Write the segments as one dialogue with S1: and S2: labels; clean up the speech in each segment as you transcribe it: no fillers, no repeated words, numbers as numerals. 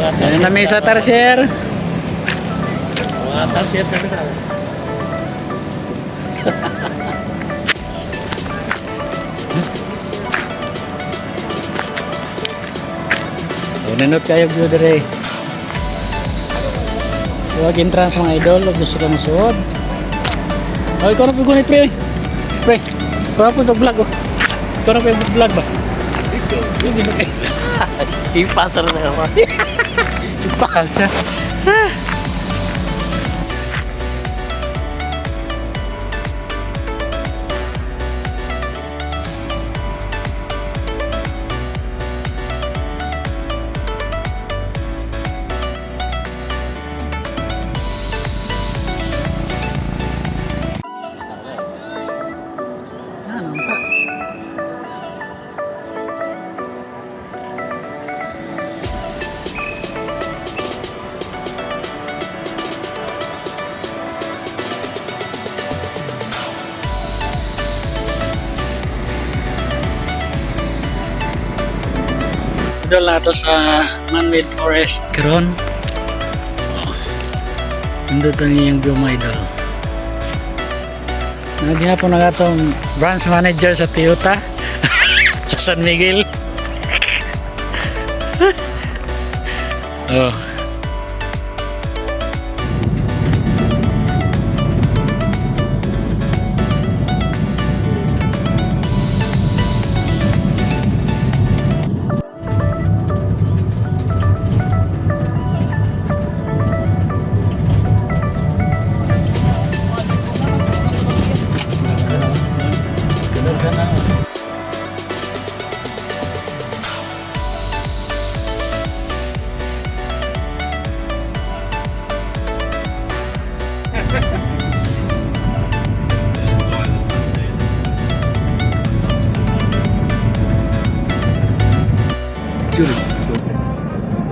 S1: Ayan na may sa tarsier.
S2: Mga tarsier sa kanila.
S1: Nanot kayo view dire. Huwag entrance, mga idol, kung gusto ka masuod. Ay, ikaw na po gunit, pre. Pre, ikaw na po ito vlog, oh. Ikaw na po yung vlog ba?
S2: Ipasa na ako.
S1: Ipasa. Ano pa? Idol na to sa man-made forest karon. Oh. Nindot ang iyang view, mga idol. Nagyan po na atong branch manager sa Toyota sa San Miguel. Oh. Ganun na.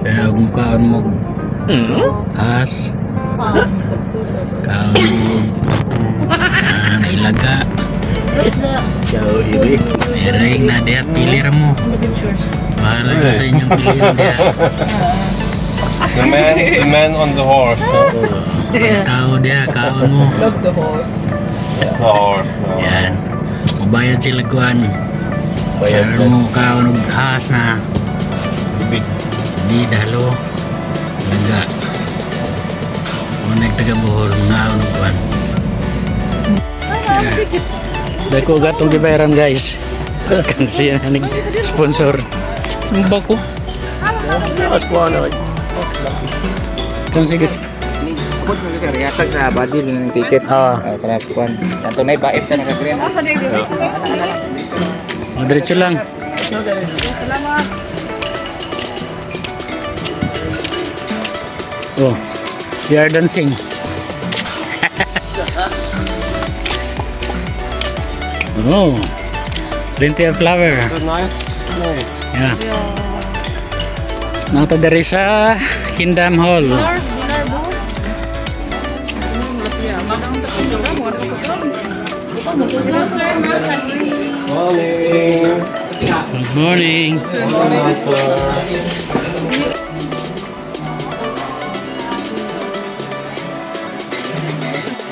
S1: Kaya kung kaon mo has, kaon mo ilaga.
S2: Ciao, iri.
S1: Iring na diya, pili ra mo.
S3: The pictures.
S1: Bahala ka sa inyong piliyon diya.
S4: The man on the horse. Huh?
S1: Mga tao diya, kaon mo.
S5: Love the horse.
S4: It's a horse. No.
S1: Yan. Mabayad sila kuan.
S4: Bayad.
S1: Pero mo kaon og has na.
S4: Ibig.
S1: Di dalo. Ilaga. Mga nagtaga Bohol, mga aon og kuan. Dako gatong gibayaran, guys. Kasi na ning sponsor. Ang bako.
S2: Mas kuha na.
S1: Kung sige.
S6: Abot mo sir, yatag sa budget ng ticket.
S1: Ah.
S6: Ah, para kuan. Tanto na ba na nakagreen.
S1: Oh, diretso lang.
S3: Salamat.
S1: Oh, we are dancing. Oh, plenty of flower.
S4: It's a nice place.
S1: Yeah. Nata diri sa Kingdom Hall.
S4: Morning.
S1: Good morning.
S4: Morning, sir.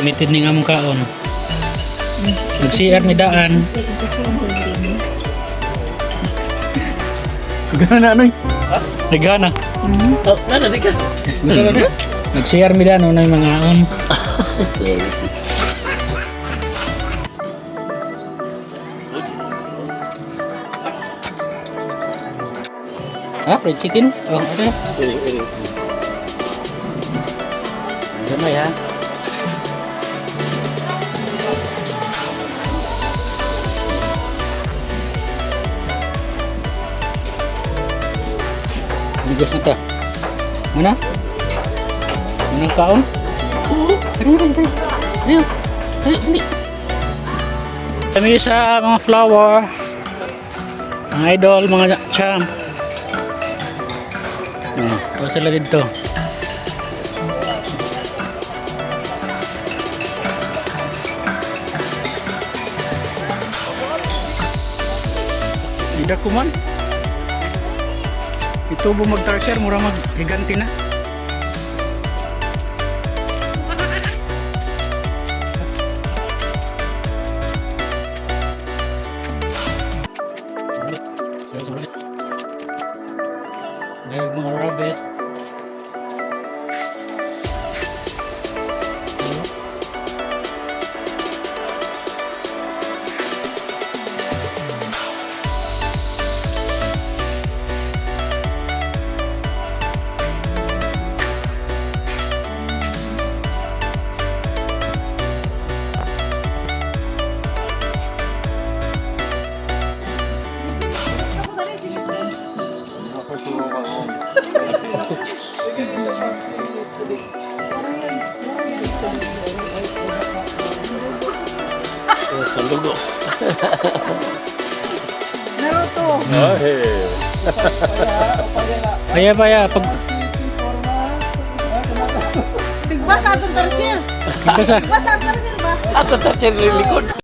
S1: Limited ni nga mong kaon. Nag-CR ni daan. Nagana na, anoy? Nagana.
S2: Oh, nana, di ka.
S1: Nag-CR mi daan, unay mga on. Ah, fried chicken? Oh, okay.
S2: Iri, iri.
S1: Gamay ha. Bigos na ta. Mana? Mana ang kaon? Oo. Dali, dali, dali. Dali, dali, dali. Kami sa mga flower. Mga idol, mga champ. Oh, pa sila dito. Tidak kuman. Itubo mag-tarsier, mura mag higanti na. Dahil mga rabbit.
S2: Sa lugo.
S3: Naruto.
S4: Ah, hey.
S1: Kaya pa ya, pag
S3: Tigba sa atong tarsier.
S1: basta
S3: Tigba sa atong tarsier ba?
S2: Ato ta likod.